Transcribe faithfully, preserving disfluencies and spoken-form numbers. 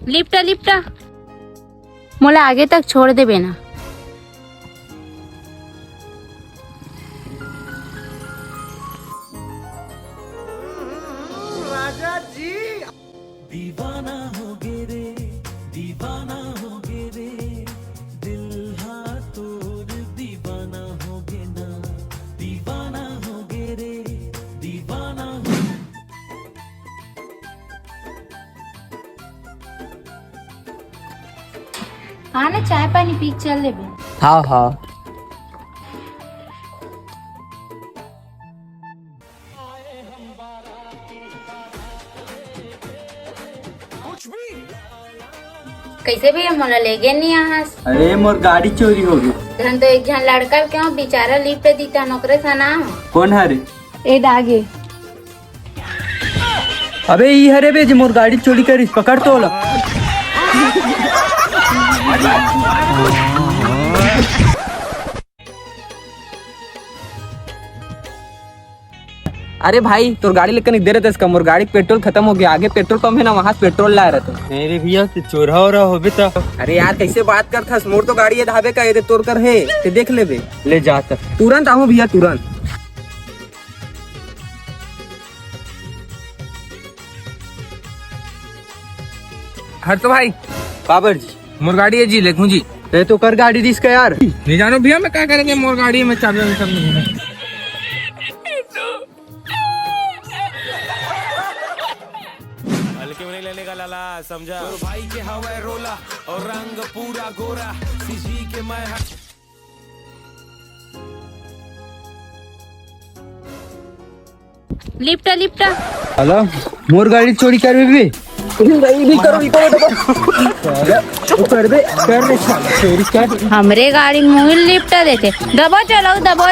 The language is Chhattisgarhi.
लिपटा लिपटा, मोला आगे तक छोड़ देबे ना। हाँ ना, चाय पानी पी के चल लेबे। हाँ हाँ। कैसे भैया, मोला लेगे नहीं आहस? अरे, मोर गाड़ी चोरी हो गई। धन तो एक झन लड़का के हो, बेचारा लिफ्ट दीता, नौकरे सा ना हो। कौन हरे? ए दागे। अबे, ई हरे बे, जे मोर गाड़ी चोरी करिस, पकड़ तो ओला। अरे भाई, तोर गाड़ी लेकर नहीं दे रहे थे इसका, मोर गाड़ी के पेट्रोल खत्म हो गया, आगे पेट्रोल पंप है ना, वहां से पेट्रोल ला रहे थे। नहीं रे भैया, तू चोरा हो रहा हो बेटा। अरे यार, कैसे बात करथस? मोर तो गाड़ी ये धाबे का, ये दे तोर कर है, ते देख लेबे। ले जा तक। तुरंत आहूं भैया, तुरंत। हर तो भाई। बाबर जी। मोर गाड़ी है जी, लेखूं जी। ते तो कर गाड़ी दिस का यार। नहीं जानो भैया, मैं क्या करेंगे, मोर गाड़ी में चाबी वाबी सब नहीं है। हल्के में नहीं लेने का लाला, समझा? भाई के हवा रोला और रंग पूरा गोरा, सीजी के मैं लिपटा लिपटा। हेलो, मोर गाड़ी चोरी करबे बे? नहीं, नहीं करो, नहीं करो, दबो। वो करबे, कर रे साला, चोरी कर। हमरे गाड़ी मुहिल लिपटा देते। दबो चलो, दबो।